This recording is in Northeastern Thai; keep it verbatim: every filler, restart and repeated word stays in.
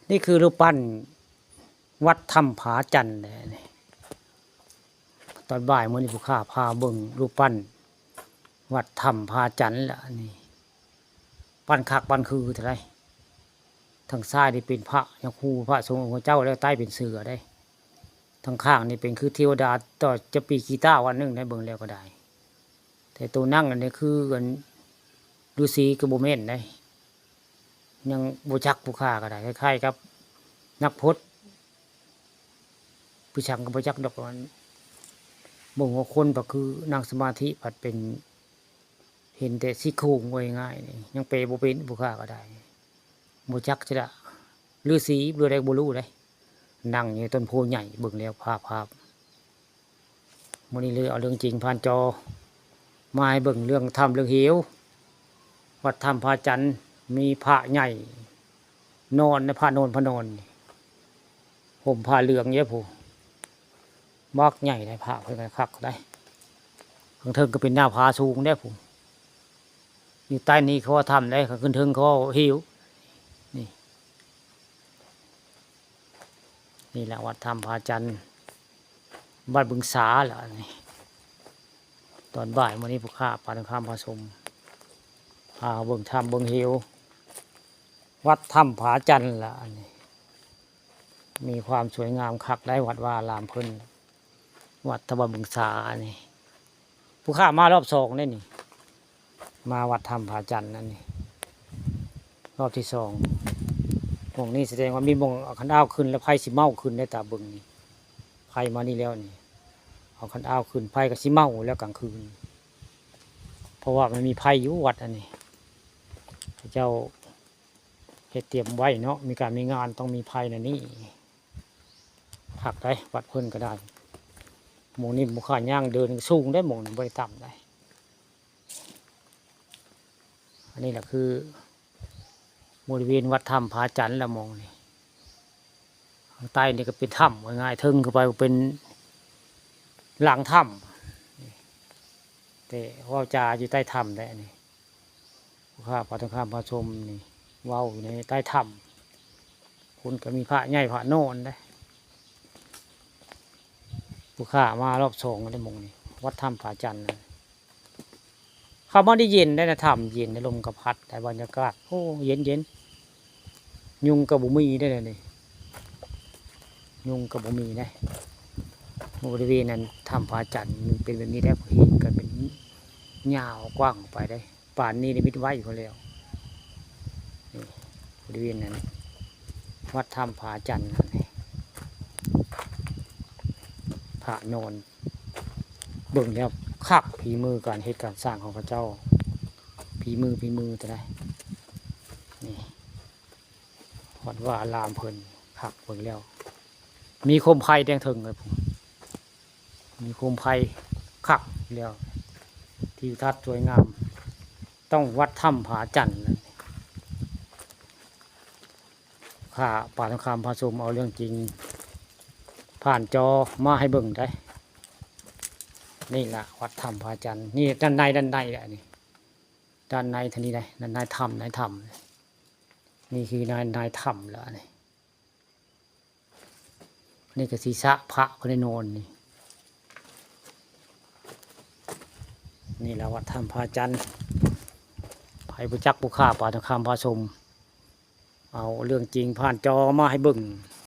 นี่คือรูปปั้นวัดถ้ำผาจันทร์แหละนี่ ตอนบ่ายมื้อนี้ผู้ข้าพาเบิ่งรูปปั้นวัดถ้ำผาจันทร์ละนี่ ปั้นคักปั้นคือเท่าใด ทางซ้ายนี่เป็นพระยาคูพระสงฆ์องค์เจ้า แล้วใต้เป็นเสือได้ ทางข้างนี่เป็นคือเทวดาต่อจะปีกีตาร์วันหนึ่งได้ เบิ่งแล้วก็ได้ แต่ตัวนั่งอันนี้คืออันฤาษีก็บ่แม่นได้ ยังบ่จักผู้ข้าก็ได้ คล้ายๆกับนักพรต ผู้ช่างก็บ่จักดอก มันบ่ฮู้ว่าคนก็คือนั่งสมาธิ ผัดเป็นเห็นแต่ซี่โครง ว่าง่ายๆนี่ ยังแปลบ่เป็นผู้ข้าก็ได้ บ่จักจะละฤาษีหรือใดบ่รู้ได้ นั่งอยู่ต้นโพธิ์ใหญ่ เบิ่งแล้วภาพภาพ มื้อนี้เลยเอาเรื่องจริงผ่านจอ มาให้เบิ่งเรื่องถ้ำเรื่องเหว วัดถ้ำผาจันทร์ มีพระใหญ่นอนนะ พระนอน พระนอน ห่มผ้าเหลืองเยอะผู้ บักใหญ่ได้ พระเพิ่นก็คักได้ ข้างเทิงก็เป็นหน้าผาสูงได้ผู้ อยู่ใต้นี้เขาว่าถ้ำได้ ข้างขึ้นเทิงเขาว่าเหว นี่ นี่แหละวัดถ้ำผาจันทร์ บ้านบึงสาล่ะนี่ ตอนบ่ายมื้อนี้ผู้ข้าปานุคามพาชม พาเบิ่งถ้ำเบิ่งเหว วัดถ้ำผาจันทร์ล่ะนี่ มีความสวยงามคักได้ วัดวาอารามเพิ่น วัดถ้ำบึงสานี่ ผู้ข้ามารอบสองได้นี่ มาวัดถ้ำผาจันทร์นั่นนี่ รอบที่สอง หม่องนี้แสดงว่ามีหม่องเอาคันอ้าวขึ้น แล้วไผสิเมาขึ้นได้ ตาเบิ่งนี่ ไผมานี่แล้วนี่ เอาคันอ้าวขึ้น ไผก็สิเมาแล้วกลางคืน เพราะว่ามันมีไผอยู่วัดอันนี้ พระเจ้าเฮ็ดเตรียมไว้เนาะ มีการมีงานต้องมีไผนั่นนี่ คักได้ วัดเพิ่นก็ได้ หม่องนี้ผู้ข้าย่างเดินสูงได้ หม่องนี้บ่ได้ต่ำได้ อันนี้แหละคือบริเวณวัดถ้ำผาจันทร์ละหม่องนี่ ข้างใต้นี่ก็เป็นถ้ำ ว่าง่าย เทิงขึ้นไปเป็นหลังถ้ำ แต่เว้าจาอยู่ใต้ถ้ำได้นี่ ผู้ข้าปานุคามพาชมนี่ เว้าอยู่ในใต้ถ้ำ พุ้นก็มีพระใหญ่พระนอนได้ ผู้ข้ามารอบสองได้หม่องนี่ วัดถ้ำผาจันทร์นะ เข้ามาได้เย็นได้นะ ถ้ำเย็นนะ ลมก็พัดได้ บรรยากาศ โอ้ เย็นเย็น ยุงก็บ่มีได้เลยนี่ ยุงก็บ่มีนะ บริเวณนั้นถ้ำผาจันทร์มันเป็นแบบนี้ได้ เห็นก็เป็นยาวกว้างออกไปได้ ป่านนี้นิมิตไว้อยู่แล้ว นี่ บริเวณนั้น วัดถ้ำผาจันทร์นั่นนี่ พระนอน เบิ่งแล้วคัก ฝีมือการเฮ็ดการสร้างของเขาเจ้า ฝีมือ ฝีมือตัวใด นี่ วัดวาอารามเพิ่นคัก เบิ่งแล้ว มีโคมไฟแดงเถิงเลยผม มีโคมไฟคักแล้ว ทิวทัศน์สวยงาม ต้องวัดถ้ำผาจันทร์นะ ข้าปานุคามพาชมเอาเรื่องจริง ผ่านจอมาให้เบิ่งได้ นี่ล่ะวัดถ้ำผาจันทร์ นี่ด้านใน ด้านในแหละนี่ ด้านในทางนี้ได้ ด้านในถ้ำ ในถ้ำ นี่คือใน ในถ้ำแล้วนี่ นี่ก็ศีรษะพระเพิ่นได้นอนนี่ นี่แหละวัดถ้ำผาจันทร์ ไผบ่จักผู้ข้าปานุคามพาชม เอาเรื่องจริงผ่านจอมาให้เบิ่ง